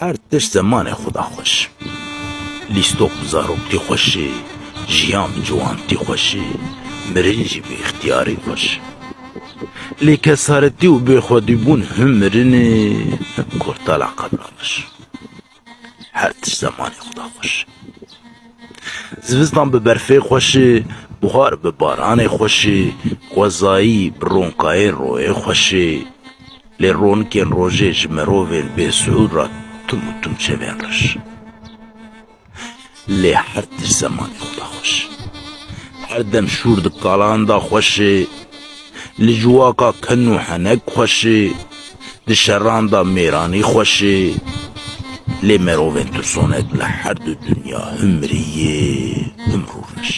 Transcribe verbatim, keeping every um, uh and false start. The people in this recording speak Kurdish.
Her tişt zemanê xwe da xweş. Lîstok bi zaroktî xweş e, jiyan bi ciwantî xweş e, mirin jî bi îxtiyarî xweş. Lê kesaretî û bêxwedîbûn him mirin e, him kortala qedra xweş. Her tişt zemanê xwe da xweş. Zivistan bi berfê xweş e, buhar bi baranê xweş e, xwezayî bi ronkayê royê xweş e. Lê ronikên rojê ji mirovên bêsiûd re tim û tim çevên reş. Lê her tişt zemanê xwe da xweş. Her dem şûr di kalan da xweş e. Li ciwaka ken û henek xweş e. Di şeran da mêranî xweş e. Lê mirovên tirsonek li her du dinya him miriyê, him rûreş.